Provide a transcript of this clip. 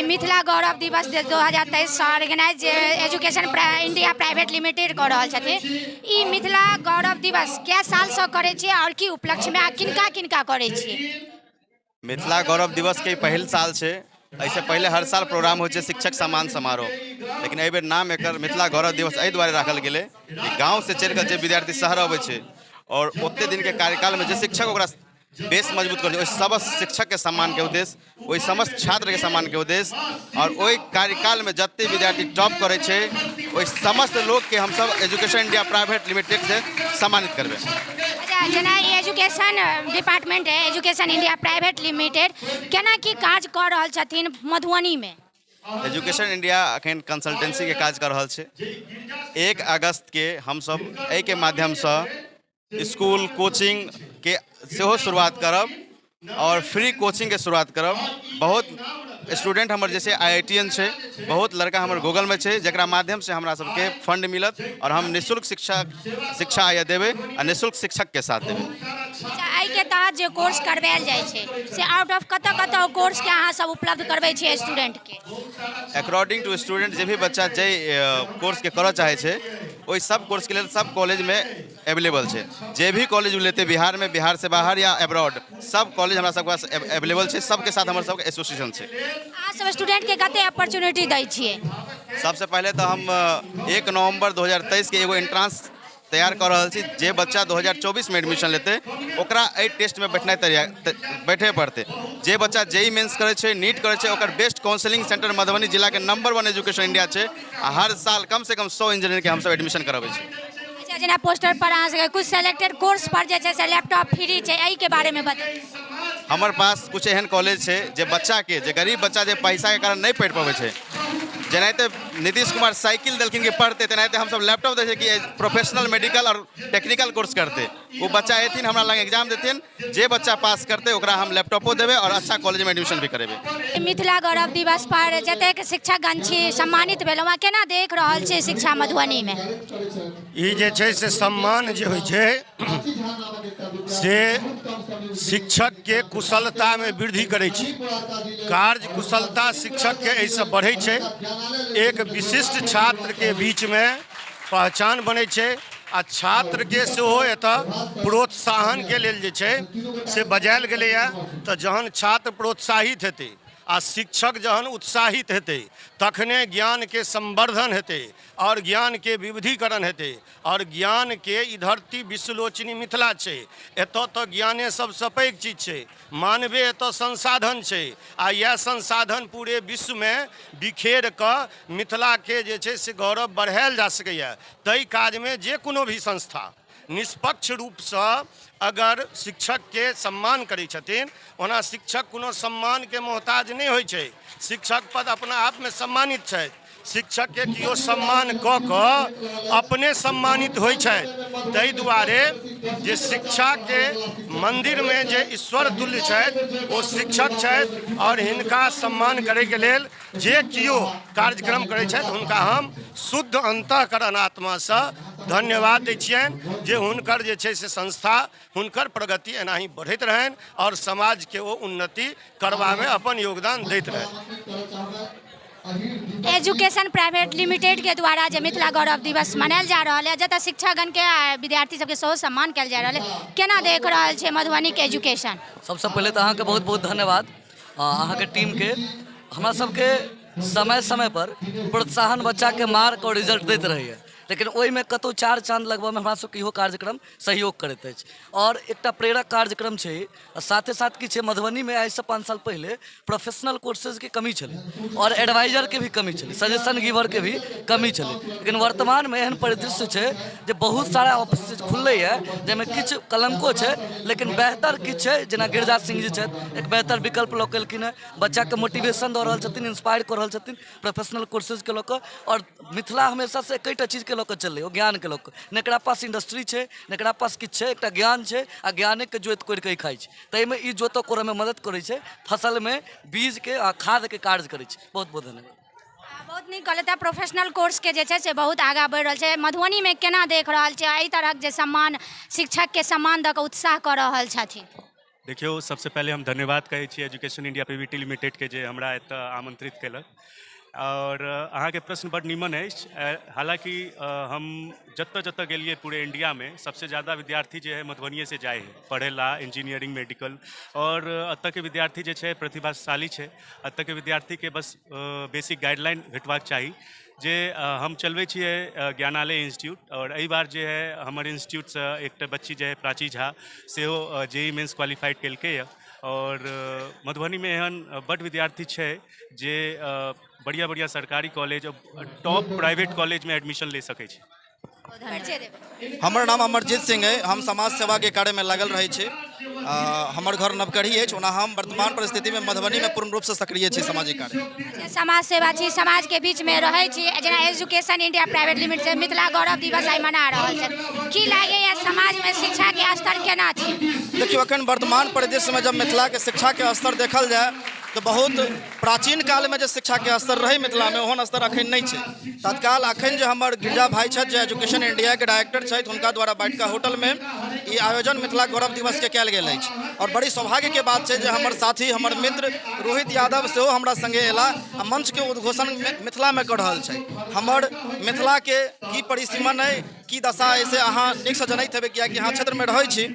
मिथिला गौरव दिवस जे 2023 ऑर्गेनाइज जे एजुकेशन इंडिया प्राइवेट लिमिटेड कऽ रहल छथिन, ई मिथिला गौरव दिवस कए सालसँ करै छियै आओर की उपलक्ष्यमे आ किनका किनका करै छियै? मिथिला गौरव दिवसके ई पहिल साल छै। एहिसँ पहिले हर साल प्रोग्राम होइ छै शिक्षक सम्मान समारोह, लेकिन एहि बेर नाम एकर मिथिला गौरव दिवस एहि दुआरे राखल गेलै कि गाँवसँ चलि कऽ जे विद्यार्थी शहर अबै छै आओर ओते दिनके कार्यकालमे जे शिक्षक ओकरा बेस मजबूत करै छै, ओहि सब शिक्षकके सम्मानके उद्देश्य, ओहि समस्त छात्रके सम्मानके उद्देश्य आओर ओहि कार्यकालमे जते विद्यार्थी टॉप करै छै ओहि समस्त लोकके हमसब एजुकेशन इंडिया प्राइवेट लिमिटेडसँ सम्मानित करबै। अच्छा, जेना ई एजुकेशन डिपार्टमेंट है, एजुकेशन इंडिया प्राइवेट लिमिटेड केना की काज कऽ रहल छथिन मधुबनीमे? एजुकेशन इंडिया अखन कंसल्टेंसीके काज कऽ रहल छै। 1 अगस्तके हमसब एहिके माध्यमसँ स्कूल कोचिंगके सेहो शुरुआत करब आओर फ्री कोचिंगके शुरुआत करब। बहुत स्टूडेंट हमर जे छै आई I T N छै, बहुत लड़का हमर गूगलमे छै, जकरा माध्यमसँ हमरा सबके फंड मिलत आओर हम निःशुल्क शिक्षा शिक्षा आइ देबै आ निःशुल्क शिक्षकके साथ देबै। अच्छा, एहिके तहत जे कोर्स करवायल जाइ छै से आउट ऑफ कतऽ कतऽ ओ कोर्सके अहाँ सब उपलब्ध करबै छियै स्टूडेंटके? अकॉर्डिंग टू स्टूडेंट, जे भी बच्चा जाहि कोर्सके करऽ चाहै छै ओहि सब कोर्सके लेल सब कॉलेजमे एवेलेबल छै। जे भी कॉलेज ओ लेतै बिहारमे, बिहार से बाहर या एब्रॉड, सब कॉलेज हमरा सबके पास एवेलेबल छै। सबके साथ हमर सबके एसोसिएशन छै। अहाँ सब स्टूडेंटके कते अपॉर्चुनिटी दै छियै? सबसँ पहिले तऽ हम 1 नवम्बर 2023 के एगो एंट्रांस तैयार कऽ रहल छी। जे बच्चा 2024 मे एडमिशन लेतै ओकरा एहि टेस्टमे बैठनाइ बैठे पड़तै। जे बच्चा जेई मेंस करै छै, नीट करै छै, ओकर बेस्ट काउंसलिंग सेंटर मधुबनी जिलाके नंबर 1 एजुकेशन इंडिया छै आ हर साल कम से कम 100 इंजीनियरके हमसब एडमिशन करबै छी। अच्छा, जेना पोस्टर पर अहाँ सबके कुछ सेलेक्टेड कोर्स पर जे छै से लैपटॉप फ्री छै, एहिके बारेमे बताउ। हमर पास कुछ एहन कॉलेज छै जे बच्चाके, जे गरीब बच्चा जे पैसाके कारण नहि पढ़ि पबै छै, जेनाहिते नीतीश कुमार साइकिल देलखिन कि पढ़तै, तेनाहिते हमसब लैपटॉप दै छियै कि प्रोफेशनल मेडिकल आओर टेक्निकल कोर्स करतै। ओ बच्चा एथिन हमरा लग, एग्जाम देथिन, जे बच्चा पास करतै ओकरा हम लैपटॉपो देबै आओर अच्छा कॉलेजमे एडमिशन भी करेबै। मिथिला गौरव दिवस पर जतेक शिक्षकगण छी सम्मानित भेलहुँ, अहाँ केना देख रहल छी शिक्षा मधुबनीमे? ई जे छै से सम्मान जे होइ छै से शिक्षकके कुशलतामे वृद्धि करै छै। कार्य कुशलता शिक्षकके एहिसँ बढ़ै छै, एक विशिष्ट छात्रके बीचमे पहचान बनै छै आ छात्रके सेहो एतऽ प्रोत्साहनके लेल जे छै से बजायल गेलैए। तऽ जहन छात्र प्रोत्साहित हेतै आ शिक्षक जहन उत्साहित हेतै तखने ज्ञानके संवर्धन हेतै आओर ज्ञानके विविधीकरण हेतै। आओर ज्ञानके ई धरती विश्वलोचनी मिथिला छै, एतऽ तऽ ज्ञाने सबसँ पैघ चीज छै, मानवे एतऽ संसाधन छै आ इएह संसाधन पूरे विश्वमे बिखेर कऽ मिथिलाके जे छै से गौरव बढ़ायल जा सकैए। ताहि काजमे जे कोनो भी संस्था निष्पक्ष रूपसँ अगर शिक्षकके सम्मान करै छथिन, ओना शिक्षक कोनो सम्मानके मोहताज नहि होइ छै, शिक्षक पद अपना आपमे सम्मानित छथि, शिक्षकके केओ सम्मान कऽ कऽ अपने सम्मानित होइ छथि। ताहि दुआरे जे शिक्षाके मन्दिरमे जे ईश्वर तुल्य छथि ओ शिक्षक छथि आओर हिनका सम्मान करैके लेल जे केओ कार्यक्रम करै छथि हुनका हम शुद्ध अन्तःकरण आत्मासँ धन्यवाद दै छियनि जे हुनकर जे छै से संस्था, हुनकर प्रगति एनाही बढ़ैत रहनि आओर समाजके ओ उन्नति करबामे अपन योगदान दैत रहथि। एजुकेशन प्राइवेट लिमिटेड के द्वारा जे मिथिला गौरव दिवस मनायल जा रहल है, जतऽ शिक्षागण के विद्यार्थी सबके सेहो सम्मान कयल जा रहल है, केना देख रहल छै मधुबनी के एजुकेशन? सबसँ पहिले तऽ अहाँके बहुत बहुत धन्यवाद, अहाँके टीमके। हमरा सबके समय समय पर प्रोत्साहन बच्चाके मार्क आओर रिजल्ट दैत रहैए, लेकिन ओहिमे कतहु चार चाँद लगबऽमे हमरा सबके इहो कार्यक्रम सहयोग करैत अछि आओर एकटा प्रेरक कार्यक्रम छै। आ साथे साथ की छै, मधुबनीमे आइसँ 5 साल पहिले प्रोफेशनल कोर्सेजके कमी छलै आओर एडवाइजरके भी कमी छलै, सजेशन गिवरके भी कमी छलै, लेकिन वर्तमानमे एहन परिदृश्य छै जे बहुत सारा ऑफिस खुललैए जाहिमे किछु कलङ्को छै लेकिन बेहतर किछु छै। जेना गिरिजा सिंह जी छथि, एक बेहतर विकल्प लऽ कऽ एलखिन हेँ, बच्चाके मोटिवेशन दऽ रहल छथिन, इंस्पायर कऽ रहल छथिन प्रोफेशनल कोर्सेजके लऽ कऽ। आओर मिथिला हमेशासँ एकेटा चीजके लऽ कऽ चललै, ओ ज्ञानके लऽ कऽ। ने एकरा पास इंडस्ट्री छै, ने एकरा पास किछु छै, एकटा ज्ञान छै आ ज्ञानेके जोति कोड़ि कऽ ई खाइ छै। ताहिमे ई जोतऽ कोड़ऽमे मदति करै छै, फसलमे बीजके आ खादके कार्य करै छै। बहुत बहुत धन्यवाद। बहुत नीक कहलथि। प्रोफेशनल कोर्सके जे छै से बहुत आगाँ बढ़ि रहल छै मधुबनीमे। केना देख रहल छै एहि तरहक जे सम्मान, शिक्षकके सम्मान दऽ कऽ उत्साह कऽ रहल छथिन? देखियौ, सबसँ पहिले हम धन्यवाद कहै छी एजुकेशन इंडिया पीवीटी लिमिटेडके जे हमरा एतय आमन्त्रित केलक आओर अहाँके प्रश्न बड्ड नीमन अछि। हालाँकि हम जतऽ जतऽ गेलियै पूरे इंडियामे, सबसँ ज्यादा विद्यार्थी जे है मधुबनिएसँ जाइ है पढ़ै ला, इंजीनियरिंग, मेडिकल। आओर एतऽके विद्यार्थी जे छै प्रतिभाशाली छै। एतऽके विद्यार्थीके बस बेसिक गाइडलाइन भेटबाक चाही। जे हम चलबै छियै ज्ञानालय इंस्टीट्यूट आओर एहि बार जे है हमर इंस्टीट्यूटसँ एकटा बच्ची जे है प्राची झा सेहो जेई मेन्स क्वालिफाइड केलकै यऽ। आओर मधुबनीमे एहन बड्ड विद्यार्थी छै जे बढ़िआँ बढ़िआँ सरकारी कॉलेज, टॉप प्राइवेट कॉलेजमे एडमिशन ले सकै छै। परिचय देबै। हमर नाम अमरजीत सिंह अइ। हम समाज सेवाके कार्यमे लागल रहै छी। हमर घर नवकढ़ी अछि। ओना हम वर्तमान परिस्थितिमे मधुबनीमे पूर्ण रूपसँ सक्रिय छी सामाजिक कार्य। अच्छा, समाज सेवा छी, समाजके बीचमे रहै छी। जेना एजुकेशन इंडिया प्राइवेट लिमिटेड से मिथिला गौरव दिवस आइ मना रहल छथि, की लागैए समाजमे शिक्षाके स्तर केना छै? देखियौ, एखन वर्तमान परिदृश्यमे जब मिथिलाके शिक्षाके स्तर देखल जाय तऽ बहुत प्राचीन कालमे जे शिक्षाके स्तर रहै मिथिलामे, ओहन स्तर एखन नहि छै। तत्काल एखन जे हमर गिरिजा भाइ छथि, जे एजुकेशन इंडियाके डायरेक्टर छथि, हुनका द्वारा बाटिका होटलमे ई आयोजन मिथिला गौरव दिवसके कयल गेल अछि। आओर बड़ी सौभाग्यके बात छै जे हमर साथी, हमर मित्र रोहित यादव सेहो हमरा सङ्गे अयलाह आ मंचके उद्घोषण मिथिलामे कऽ रहल छथि। हमर मिथिलाके की परिसीमन अइ, की दशा अइ, से अहाँ नीकसँ जनैत हेबै, कियाकि अहाँ क्षेत्रमे रहै छी।